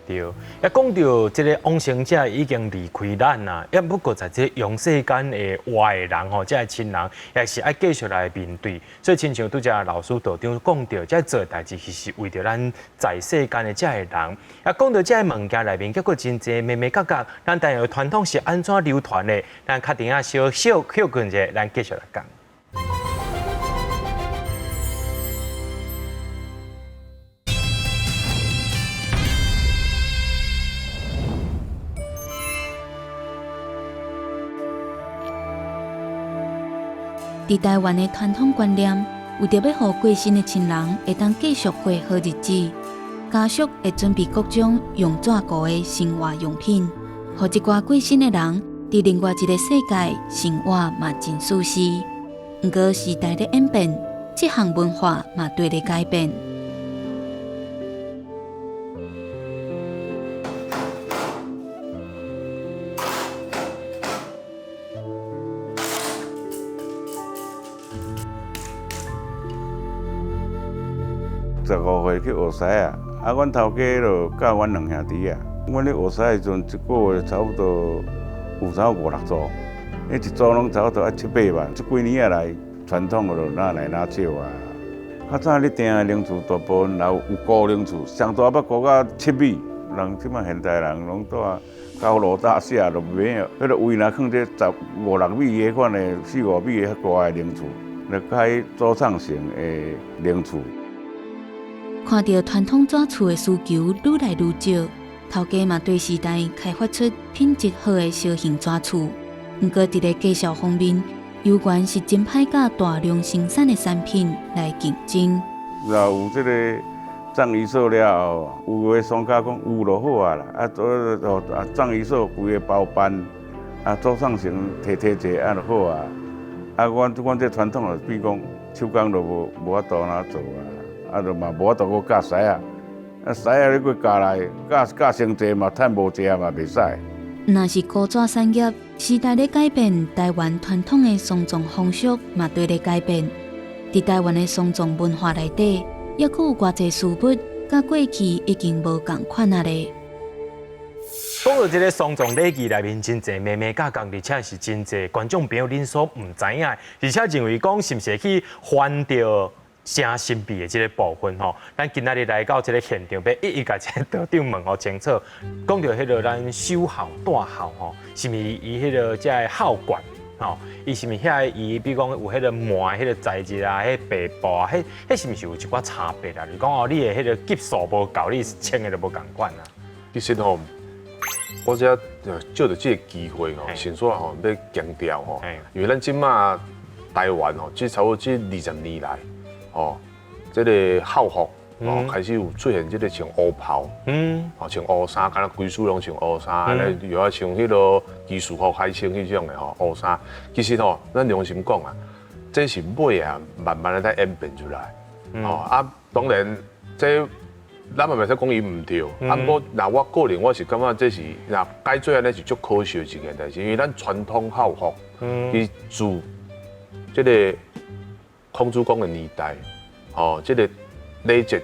對，啊講著這個往生者已經離開咱啦，也不過在這陽世間的活的人吼，這个親人也是愛繼續來面對。所以，親像拄才老師道長講著，這做代誌其實為著咱在世間的這个人。啊，講著這个物件內面，結果真濟眉眉角角，咱台灣傳統是按怎流傳的？咱較等下小小休困者，咱繼續來講。佇台灣的傳統觀念，為著欲予過身的親人會當繼續過好日子，家屬會準備各種用紙糊的生活用品，予這寡過身的人佇另外一個世界生活嘛真舒適。毋過時代咧演變，這項文化嘛綴咧改變。 15歲去學師仔，啊，阮頭家就教阮兩兄弟啊。阮咧學師的時陣，一個月差不多有差五六組，彼一組攏差不多愛七八萬。這幾年仔來，傳統的就哪來哪少啊。較早咧訂的靈厝大部分也有高靈厝，上大捌高到7米。人這擺現代人攏住高樓大廈，就免有，彼个位若囥這十五六米彼款的、四五米的較大的靈厝，來開組藏型的靈厝。看著傳統紙厝的需求愈來愈少，頭家嘛對時代開發出品質好的小型紙厝。毋過佇咧價數方面，猶原是真歹佮大量生產的產品來競爭。若有這個葬儀所了後，有的商家講有就好啊啦，啊，做啊葬儀所規个包辦，啊，組裝成提提者啊就好啊。啊，阮這傳統的，比如講手工就無法度按怎做啊。啊，就嘛無法度閣教師仔，啊，師仔你閣教來教教傷濟嘛，趁無濟嘛袂使。若是古紙產業時代咧改變，台灣傳統的喪葬風俗嘛綴咧改變。佇台灣的喪葬文化內底，猶閣有偌濟事物，佮過去已經無仝款啊咧。講到這个喪葬禮儀內面，真濟眉眉角角，而且是真濟觀眾朋友恁所毋知影，而且認為講是毋是去翻著誠神秘的這个部分吼，咱今仔日來到這个現場，欲一一共這个道長問予清楚。講著彼个咱守孝帶孝吼，是毋是伊彼个這个孝冠吼？伊是毋是遐伊比如講有彼个麻彼個材質啊，彼白布啊，彼是毋是有一寡差別啊？就是講哦，你的彼个級數無夠，你穿的就無仝款啊。其實吼，我這藉著這个機會吼，先說吼欲強調吼，因為咱這馬台灣吼，這差不多這20年來。哦，這個孝服哦，開始有出現這個穿烏袍，哦，穿烏衫，敢若規事攏穿烏衫，按呢又啊像彼个技術服海清彼種的吼烏衫。其實吼，咱良心講啊，這是尾啊慢慢的在演變出來。哦啊，當然這咱嘛袂使講伊毋對，啊，毋過若我個人我是感覺這是若改做按呢是足可惜的一件代誌，因為咱傳統孝服，伊自這个孔子講的年代，哦，這个禮節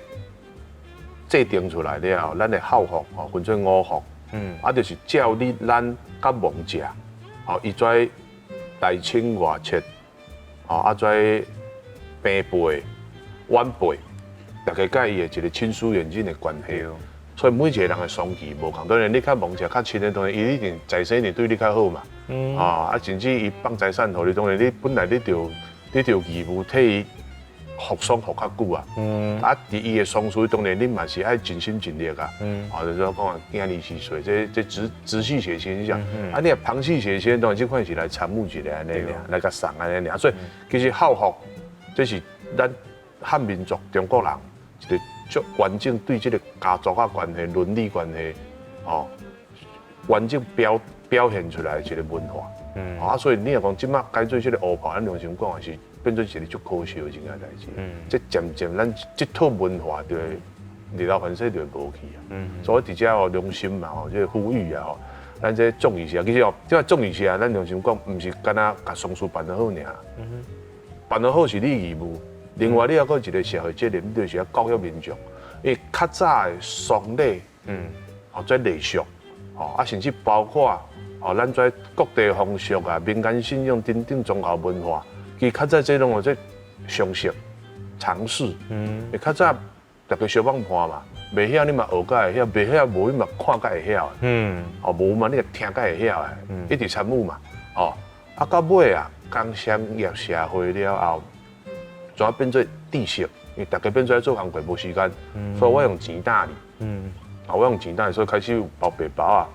制定出來了後，咱的孝服哦分做五服，啊，就是照你咱佮亡者，哦，伊跩內親外戚，哦，啊，跩平輩、晚輩，大家佮伊的一个親疏遠近的關係。所以每一個人的喪期無仝，當然你較亡者較親的，當然伊一定財產一定對你較好嘛。啊，甚至伊放財產予你，當然你本來你就義務替伊服喪服較久啊。啊，佇伊的喪事，當然你嘛是愛盡心盡力啊。啊，就是講啊，囝兒是誰，這直系血親是啊，你若旁系血親，當然這款是來參與一下按呢爾，來共送按呢爾。所以其實孝服，這是咱漢民族中國人一个足完整對這个家族仔關係、倫理關係，哦，完整表現出來的一个文化。啊，所以你若講這馬改做這个烏袍，咱良心講也是變做一个足可惜的一件代誌。這漸漸咱這套文化就會日後反正就會無去啊。所以佇遮哦，良心嘛吼，這个呼籲啊吼，咱這葬儀社其實哦，這个葬儀社咱良心講，毋是干焦共喪事辦得好爾，辦得好是你義務。另外，你還閣有一个社會責任，你就是愛教育民眾。因為較早的喪禮，哦，這禮俗，哦，啊，甚至包括哦，咱這各地風俗啊、民間信仰等等宗教文化，其實較早這攏有這常識、常識。因較早大家相幫伴嘛，袂曉你嘛學甲會曉，袂曉無你嘛看甲會曉。哦，無嘛你就聽甲會曉的，一直參與嘛。哦，啊，到尾啊，工商業社會了後，怎啊變做知識？因為大家變做做工課無時間，所以我用錢打你。啊，我用錢打你，所以開始有包白包啊，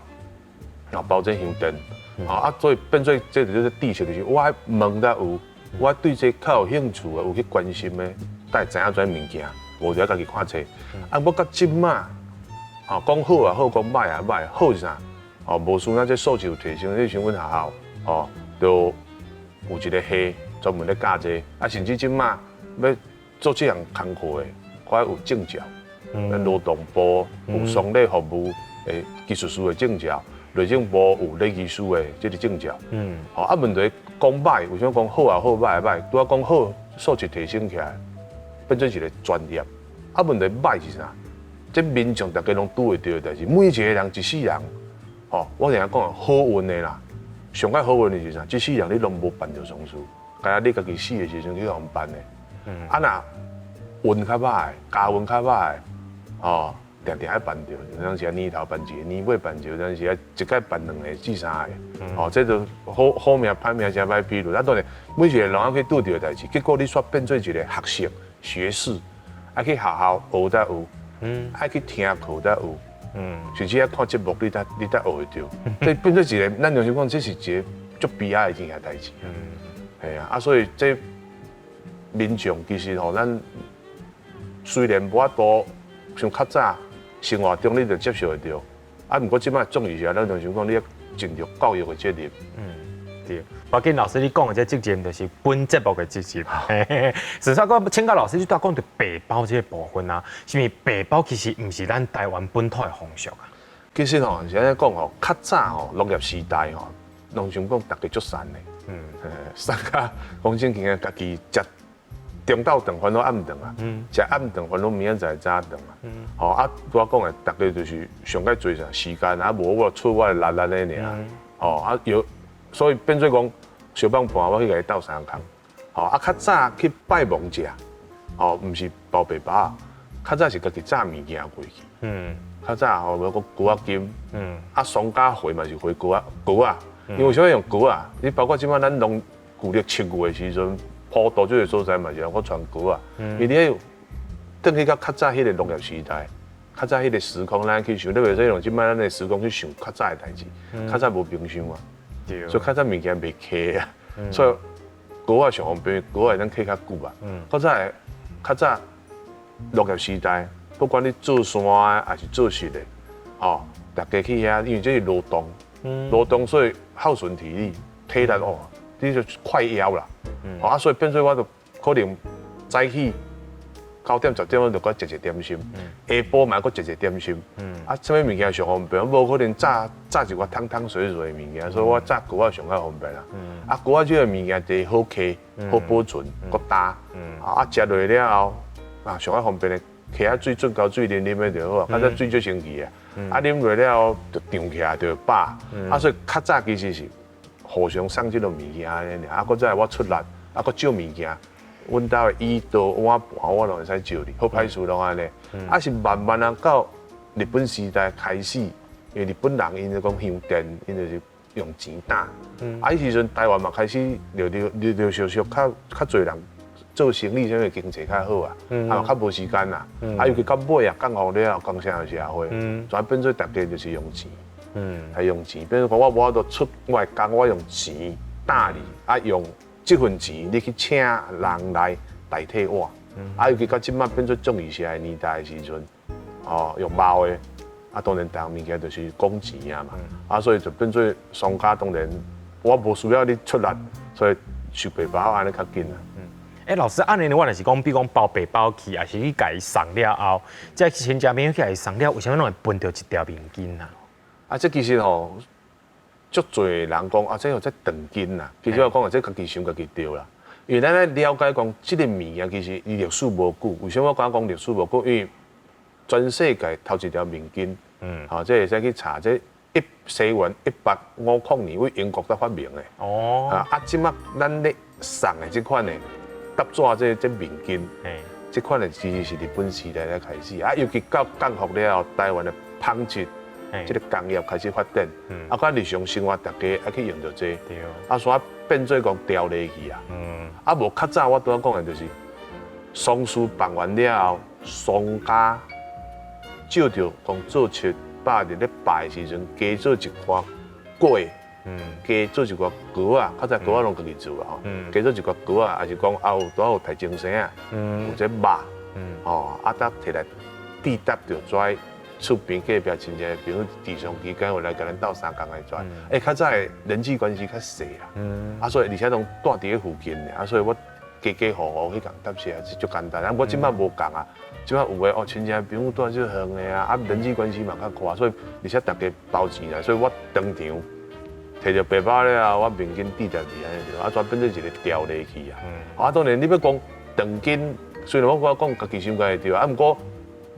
啊，包這香燈，啊，所以變做這就是知識，就是我愛問才有，我對這較有興趣的，有去關心的，才會知影這物件，無就愛家己看冊。啊，我到這馬，啊，講好也好，講歹也歹，好是啥？哦，無輸咱這素質有提升，你像阮學校，哦，就有一个系專門咧教這個，啊，甚至這馬欲做這項工課的，我有證照，勞動部有喪禮服務的技術師的證照，內政部有禮儀師的這个證照。好，啊，問題講歹，為啥講好也好，歹也歹？拄仔講好，素質提升起來，變做一个專業。啊，問題歹是啥？這民眾大家攏拄會著的代誌，每一个人一世人，吼，我定定講好運的啦，上蓋好運的是啥？這世人你攏無辦著喪事，敢若你家己死的時陣去予人辦的。啊，若運較歹，家運較歹，哦，定定愛辦著，有當時年頭辦一个，年尾辦一個，有當時一擺辦兩个至三个，哦，這就好好命歹命誠歹比喻。啊，當然每一个人攏去拄著的代誌，結果你煞變做一个學識學士，愛去學校學才有，愛去聽課才有，甚至愛看節目你才學會著。這變做一个，咱就是講這是一个足悲哀的一件代誌。係啊，啊，所以這民眾其實吼，咱雖然無法度像較早生活中你就接受會著，啊，毋過這擺葬儀社，咱就是講你要盡著教育的責任。對，無緊老師你講的這責任就是本節目的責任。事實上，我請教老師，你拄仔講著白包這個部分啊，是毋是白包其實毋是咱台灣本土的風俗啊？其實吼，是按呢講吼，較早吼農業時代吼，攏想講大家足散的，散甲講正經的，家己食中晝頓煩惱暗頓啊，食暗頓煩惱明仔載早頓啊，吼啊，拄仔講的，大家就是上蓋濟啥時間啊，無我出我的力按呢爾，吼啊有，所以變做講相幫伴，我去共伊鬥相共，吼啊較早去拜亡者，吼毋是包白包，較早是家己紮物件過去，較早吼，無講糕仔金，啊喪家回嘛是回糕仔糕仔，因為啥物用糕仔？你包括這擺咱農舊曆7月的時陣，普渡這个所在嘛是閣傳糕仔，因為你愛轉去到較早彼个農業時代，較早彼个時空，咱去想，你袂使用這擺咱的時空去想較早的代誌，較早無冰箱啊，所以較早物件袂囥啊，所以糕仔上方便，糕仔會當囥較久啊。較早的較早農業時代，不管你做山的還是做實的，哦，大家去遐，因為這是勞動，勞動所以耗損體力，體力哦，你就快枵啦，啊，所以變做我就可能早起9點10點我就閣食一點心，下晡嘛閣食一點心，啊，啥物物件上方便，無可能炸炸一寡湯湯水水的物件，所以我炸鍋仔上較方便啦。啊，鍋仔這個物件就是好囥、好保存、閣焦，啊，食落了後，啊，上較方便的，囥仔水準夠水啉啉的就好啊，較早水足生氣啊，啊，啉落了後就脹起來就會飽，啊，所以較早其實是互相送這個物件按呢爾，啊，閣再來我出力，啊，閣借物件。阮兜的椅桌碗盤我攏會使借你，好歹事攏按呢。啊是慢慢啊到日本時代開始，因為日本人𪜶就講香電，𪜶就是用錢打。啊，彼時陣台灣嘛開始陸陸陸陸續續較較濟人做生意，啥物經濟較好啊，啊嘛較無時間啦。啊，尤其到尾啊，降服了後，工商社會，全變做大家就是用錢，係用錢。變做講我無法度出我的工，我用錢打你，啊用。這份錢你去請人來代替我，啊，尤其到這擺變做葬儀社的年代的時陣，哦，用貓的，啊，當然逐項物件就是講錢啊嘛，啊，所以就變做商家當然我無需要你出力，所以收白包按呢較緊啊。欸，老師，按呢我若是講，比如講包白包去，抑是去共伊送了後，這親戚朋友去共伊送了，為啥物攏會分著一條面巾啊？啊，這其實吼，足濟人講啊，這有這長巾啦。其實我講啊，這家己想家己對啦。因為咱咧了解講，這個物件其實伊歷史無久。為啥物我敢講歷史無久？因為全世界頭一條面巾，吼，這會使去查，這一西元1850年佇英國才發明的。哦。啊，這擺咱咧送的這款的搭紙這這面巾，這款的其實是日本時代才開始。啊，尤其到降服了後，台灣的紡織。這個工業開始發展，啊，佮日常生活大家愛去用著這個，啊，所以變做講條例去啊。啊，無較早我拄仔講的就是，喪事辦完了後，喪家照著講做700日咧拜的時陣，加做一寡粿，加做一寡糕仔，較早糕仔攏家己做啊吼，加做一寡糕仔，抑是講啊有拄仔有提精神啊，有這肉，吼，啊，才提來締搭著跩。厝邊隔壁親戚朋友佇喪期間有來共咱鬥相共來跩。欸，較早的人際關係較細啦，啊，所以而且攏住佇咧附近的，啊，所以我家家戶戶去共搭賒是足簡單。啊，我這擺無仝啊，這擺有的哦，親戚朋友住足遠的啊，啊，人際關係嘛較闊，所以而且大家包錢來，所以我當場提著白包了後，我面巾遞入去按呢就，啊，煞變做一個條例去啊。啊，當然你欲講長巾，雖然我講家己想家己對，啊，毋過。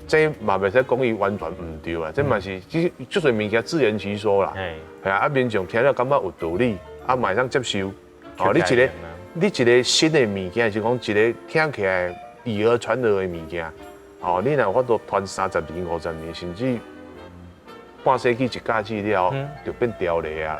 這嘛袂使講伊完全毋對啊，這嘛是這足濟物件自圓其說啦。係啊，啊民眾聽了感覺有道理，啊嘛會當接受。哦，你一個新的物件，是講一個聽起來以訛傳訛的物件，哦，你若有法度傳30年、50年，甚至半世紀一假期了後，就變條例啊。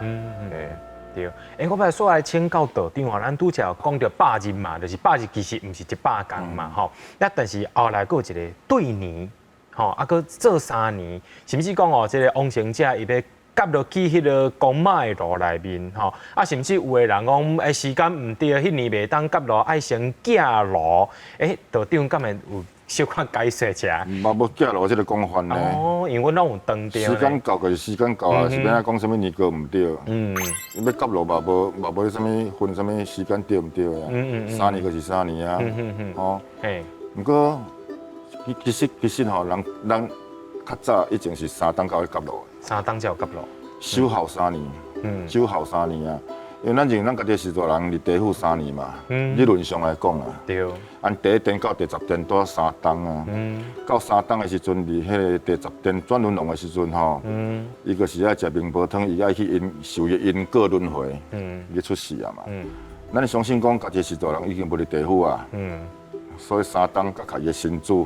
對，欸，我欲煞來請教道長啊，咱拄才有講著百日嘛，就是百日其實毋是100工嘛，吼。啊，但是後來閣有一個對年，吼，啊，閣做3年，甚至講哦，這個往生者伊欲夾落去彼個公媽的爐內面，吼，啊，甚至有的人講，欸，時間毋對，彼年袂當夾爐，愛先寄爐，欸，道長敢會有小可解釋一下？嘛無寄爐這個講法呢。哦，因為阮攏有當著。時間到就是時間到啊，是欲按怎講啥物年過毋對。你欲夾爐嘛無嘛無啥物分啥物時間對毋對啊？三年就是三年啊。吼。嘿。毋過，其實其實吼，人咱較早以前是三冬才會夾爐。三冬才有夾爐。守孝三年。守孝三年啊。因為咱認為咱家己是大人佇地府三年嘛，理論上來講啊，按第一殿到第十殿拄三冬啊，到三冬的時陣，佇彼個第十殿轉輪王的時陣吼，伊就是愛食明婆湯，伊愛去因受伊因果輪迴，伊出世啊嘛。咱相信講家己是大人已經無佇地府啊，所以三冬才共伊的身軀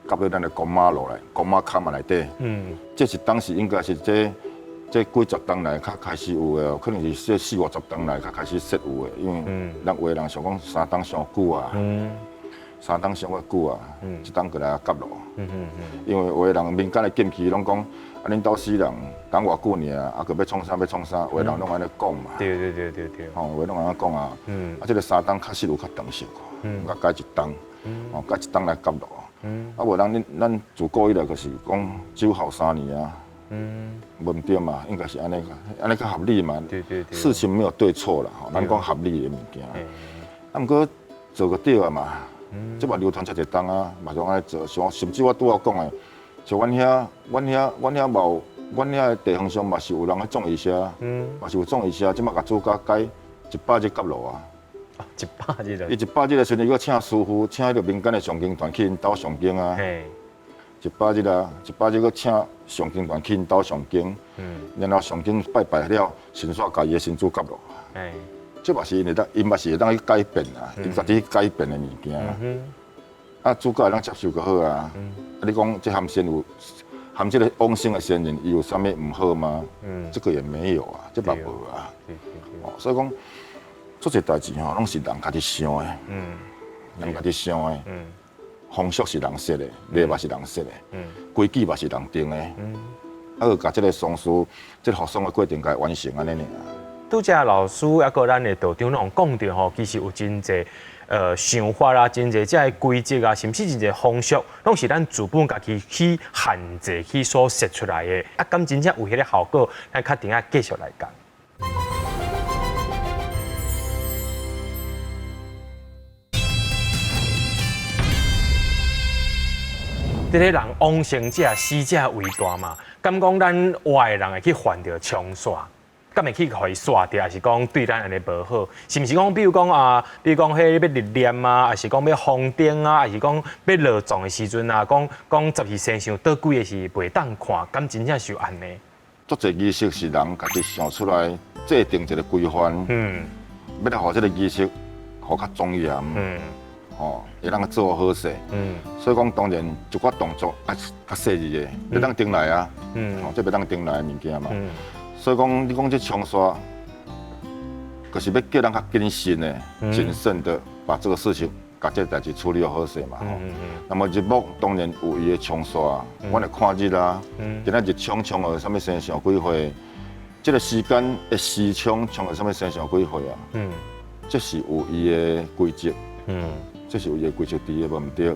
夾佇咱的公媽落來，公媽坎仔內底。這是當時應該是這。這幾十冬來較開始有的，可能是這四五十冬來較開始說有的，因為咱有的人想講三冬傷久啊，三冬傷較久啊，一冬過來夾爐。因為有的人民間的禁忌攏講，啊恁兜死人等偌久爾，啊閣欲創啥欲創啥，有的人攏按呢講嘛。對對對對對。吼，有的攏按呢講啊。啊，這個三冬確實有較長壽，較改一冬，哦，改一冬來夾爐。啊，無咱咱自古以來就是講酒後3年啊，無毋對嘛，應該是按呢，按呢較合理嘛。對對對。事情沒有對錯啦，吼，咱講合理的物件。啊，毋過做個對啊嘛，這嘛流傳遮濟冬啊，嘛是按呢做，像甚至我拄仔講的，像阮遐，阮遐，阮遐嘛有，阮遐的地方上嘛是有人咧種儀式，嘛是有種儀式，這馬共主家改100日結路啊。 100日伊100日的時陣，伊閣請師傅，請彼個民間的誦經團去𪜶兜誦經啊。100日啊，100日閣請誦經團去𪜶兜誦經。然後誦經拜拜了，神煞共伊的神主接落。這嘛是𪜶會當，𪜶嘛是會當去改變啊，𪜶家己去改變的物件。啊，主教會當接受就好啊。啊，你講這含仙有含這個往生的先人，伊有啥物毋好嗎？這個也沒有啊，這嘛無啊。哦，所以講。足濟代誌吼，攏是人家己想的，人家己想的，風俗是人設的，禮嘛是人設的，規矩嘛是人定的，啊，閣共這個喪事、這個服喪的過程共完成按呢爾。拄才老師抑閣咱的道長攏講著吼，其實有真濟想法啦，真濟這个規則啊，甚至真濟風俗，攏是咱自本家己去限制去所設出來的。啊，敢真正有彼个效果？咱較等下繼續來講。這个人往生者、死者為大嘛，敢講咱活的人會去犯著沖煞，敢會去予伊煞著，抑是講對咱按呢無好？是毋是講，比如講啊，比如講彼欲入殮啊，抑是講欲封頂啊，抑是講欲落葬的時陣啊，講講十二生肖佗幾个是袂當看，敢真正是按呢？足濟儀式是人家己想出來制定一個規範，欲來予這個儀式予較莊嚴，吼，會當做好勢。所以講當然一寡動作愛較細膩的，袂當停來啊，吼，這袂當停來的物件嘛。所以講，你講這沖煞，就是欲叫人較謹慎的、謹慎的把這個事情、共這個代誌處理好勢嘛。那麼日晡當然有伊的沖煞，阮會看日啊，今仔日沖沖予啥物生肖幾歲，這個時間的時沖沖予啥物生肖幾歲啊？這是有伊的規則。這是有伊的規則佇的，無毋對。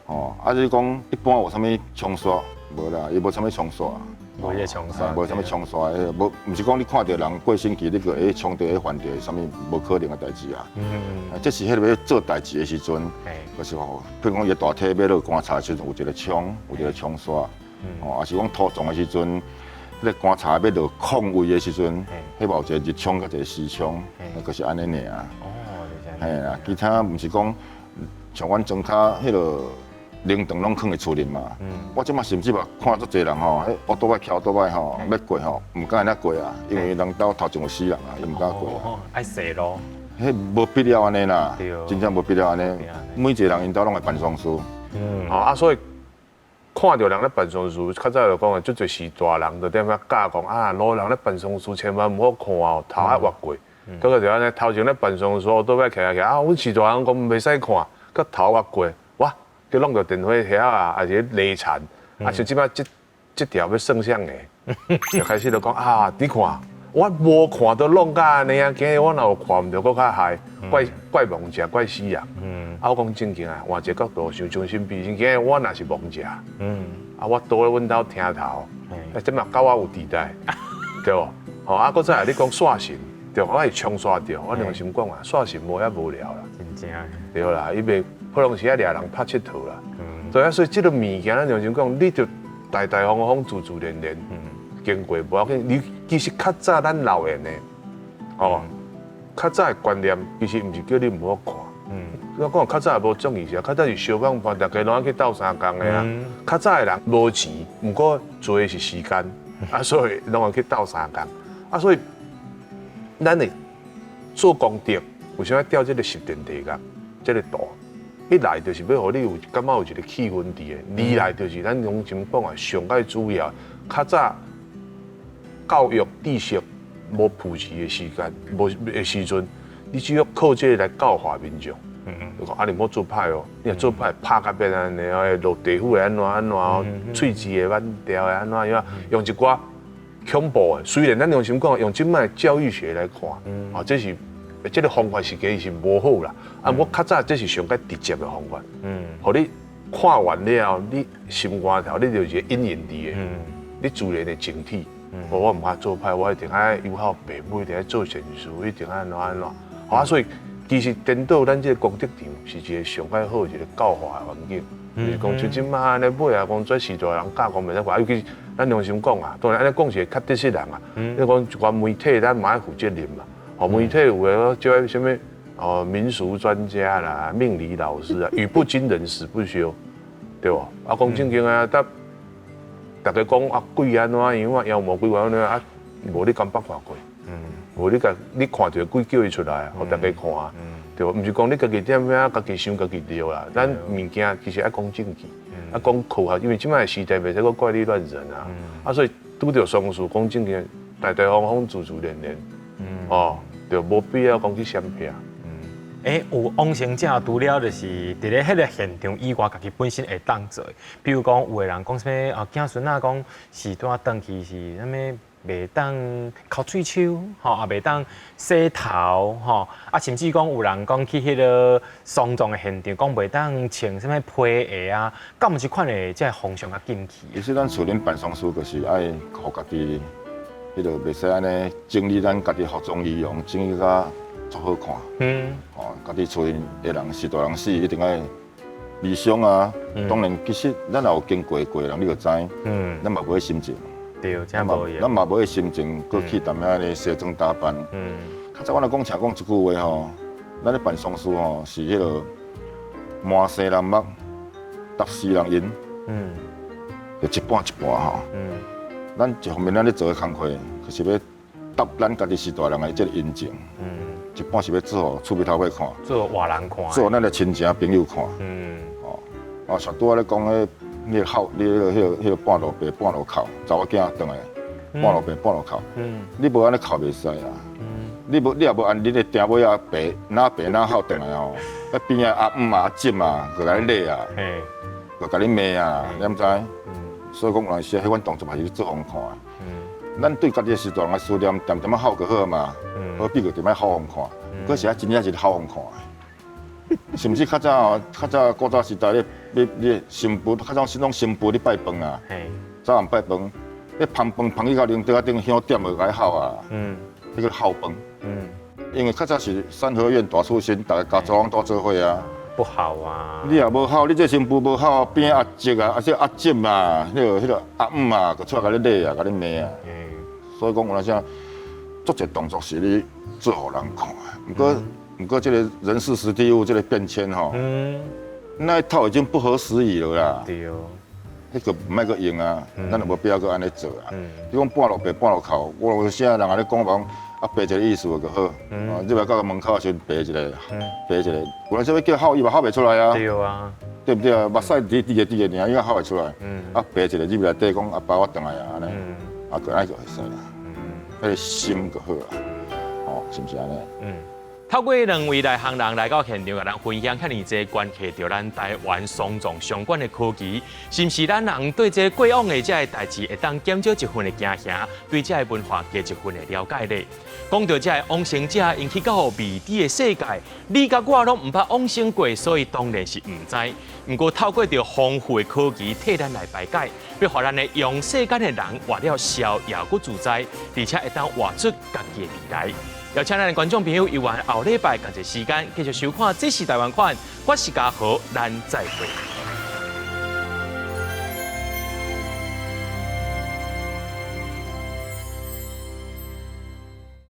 吼，啊，你講一般有啥物沖煞？無啦，伊無啥物沖煞。無彼个沖煞，無啥物沖煞的，無，毋是講你看著人過身去，你閣會沖著會犯著啥物無可能的代誌啊。這是彼个欲做代誌的時陣，就是吼，譬如講伊大體欲落棺材的時陣，有一個沖，有一個沖煞。吼，抑是講土葬的時陣，彼个棺材欲落空位的時陣，彼嘛有一個日沖佮一個時沖，就是按呢爾。哦，嘿啊，其他毋是講像阮莊跤彼个靈堂攏囥佇厝裡嘛。我這馬甚至嘛看足濟人吼，彼烏多擺橋多擺吼，欲過吼，毋敢按呢過啊，因為人兜頭前有死人啊，伊毋敢過。哦，愛踅路。彼無必要按呢啦，真正無必要按呢。每一個人𪜶兜攏會辦喪事。吼啊，所以看著人咧辦喪事，較早就講的，足濟序大人就踮遐教講啊，老人咧辦喪事千萬毋好看哦，頭愛越過。閣個就按呢，頭前咧辦喪事，倒尾徛啊徛啊，阮序大人講袂使看，閣頭越過，哇，去弄著電火遐啊，抑是咧犁田，啊像這擺這這條欲算啥个，就開始就講啊，你看，我無看都弄甲按呢啊，今日我若有看毋著，閣較害，怪怪亡者，怪死人。啊，我講正經啊，換一個角度想，將心比心，今日我若是亡者，啊，我倒咧阮兜廳頭，啊，這馬佮我有佇在，對無？吼，啊，閣再來你講煞神。對，我會沖煞著，我良心講啊，煞神無遐無聊啦，真正。對啦，伊袂普通時仔掠人拍𨑨迌啦。對啊，所以這个物件，咱良心講，你著大大方方、自自然然經過，無要緊。你其實較早咱老緣的，哦，較早的觀念其實毋是叫你毋好看。我講較早也無葬儀社，較早是燒工飯，大家攏愛去鬥相共的啊。較早的人無錢，毋過濟的是時間，啊，所以攏愛去鬥相共，啊，所以。咱會做功德，為啥物吊這个十殿地獄？這个圖，一來就是欲予你有感覺有一个氣氛佇的，二來就是咱良心講啊，上蓋主要，較早教育知識無普及的時間，無的時陣，你只要靠這个來教化民眾。就講啊，你莫做歹哦，你若做歹，拍甲變按呢，會落地府會按怎按怎哦，喙齒會挽掉會按怎樣，用一寡。恐怖的，雖然咱良心講，用這擺教育學來看，啊，這是這个方法是其實是無好啦。啊，毋過較早這是上較直接的方法，予你看完了後，你心肝頭你就是隱隱佇的，你自然會整體。我毋敢做歹，我一定愛友好父母，一定愛做善事，一定愛按怎按怎。啊，所以其實顛倒咱這個功德場是一個上較好一個教化的環境。就是講像這馬按呢尾啊，講這時代人教講袂使看，尤其咱良心講啊，當然按呢講是會較得失人啊。你講一寡媒體，咱嘛愛負責任嘛。哦，媒體有的叫啥物哦，民俗專家啦、命理老師啊，語不驚人死不休，對無？啊，講正經啊，逐逐家講啊，鬼按怎樣啊，妖魔鬼怪按怎啊，無你敢捌看過？無你共你看著鬼叫伊出來啊，予逐家看啊，對無？毋是講你家己踮遐，家己想家己對啦。咱物件其實愛講證據，愛講科學，因為這擺時代袂使閣怪力亂神啊。啊，所以拄著喪事講正經，大大方方、自自然然，哦，對，無必要講去閃避。欸，有往生者除了就是佇咧彼个現場以外，家己本身會當做，比如講有的人講啥物啊，囝孫仔講時段轉去是啥物袂當摳喙鬚，吼，也袂當洗頭，吼，啊，甚至講有人講去彼个喪葬的現場，講袂當穿啥物皮鞋啊，敢有這款的這个風俗佮禁忌？其實咱厝裡辦喪事，就是愛予家己，彼个袂使按呢整理咱家己服裝儀容，整理甲足好看。哦，家己厝裡的人是大人死，一定愛悲傷啊。當然，其實咱也有經過過人，你就知。咱嘛無彼心情。對，真無咱嘛無彼心情，閣去踮遐咧西裝打扮。較早我若講請講一句話吼，咱咧辦喪事吼，是彼个滿生人目，踏死人陰。就一半一半吼。咱一方面咱咧做的工課，就是欲答咱家己序大人的這个恩情。一半是欲做予厝邊頭尾看，做予外人看，做予咱的親情朋友看。哦，啊，上拄仔咧講彼，你哭，你彼个、彼个、彼个半路爬半路哭，查某囝轉來，半路爬半路哭。你無按呢哭袂使啊。你無，你若無按你的埕尾仔爬，哪爬哪哭轉來吼，彼邊仔阿姆啊、阿婶啊，就共你禮啊，就共你罵啊，你毋知？所以講有陣時彼款動作嘛是做予人看的。咱對家己的序大人的思念，恬恬仔哭就好嘛，何必閣踮遐哭予人看？閣是愛真正是哭予人看的。甚至較早哦，較早古早時代咧，你你新婦較早是攏新婦咧拜飯啊，早暗拜飯，咧捧飯捧去到靈桌仔頂香點落來哭啊，彼个哭飯。因為較早是三合院大厝身，逐个家族攏蹛做伙啊。不好啊！你若無哭，你這新婦無哭，邊阿叔啊，啊這阿婶啊，彼个阿姆啊，閣出來共你禮啊，共你罵啊。所以講有當時，足濟動作是你做予人看的。毋過，這个人事時地物這个變遷吼，那一套已經不合時宜了啦。對。彼個毋愛閣用啊，咱就無必要閣按呢做啊。你講半路爬半路哭，我有時人按呢講講，啊爬一个意思就好。啊，入來到門口時陣爬一个，爬一个，有當時欲叫哭伊嘛哭袂出來啊。對啊。對毋對啊？目屎滴滴個滴個爾，伊嘛哭袂出來。啊，爬一个入內底講阿爸我轉來啊，按呢，啊，閣按呢就會使啦。彼个心就好啊，哦，是毋是按呢？透過兩位內行人來到現場，共咱分享遐爾濟關係著咱台灣喪葬相關的科技，是毋是咱人對這過往的這个代誌會當減少一份的驚嚇，對這个文化加一份的了解咧？講著這个往生者𪜶去到未知的世界，你佮我攏毋捌往生過，所以當然是毋知。毋過透過著豐富的科技替咱來排解，欲予咱的陽世間的人活了逍遙閣自在，而且會當活出家己的未來。邀請咱的觀眾朋友，猶原後禮拜仝一時間繼續收看《這是台灣款》，我是嘉豪，咱再會。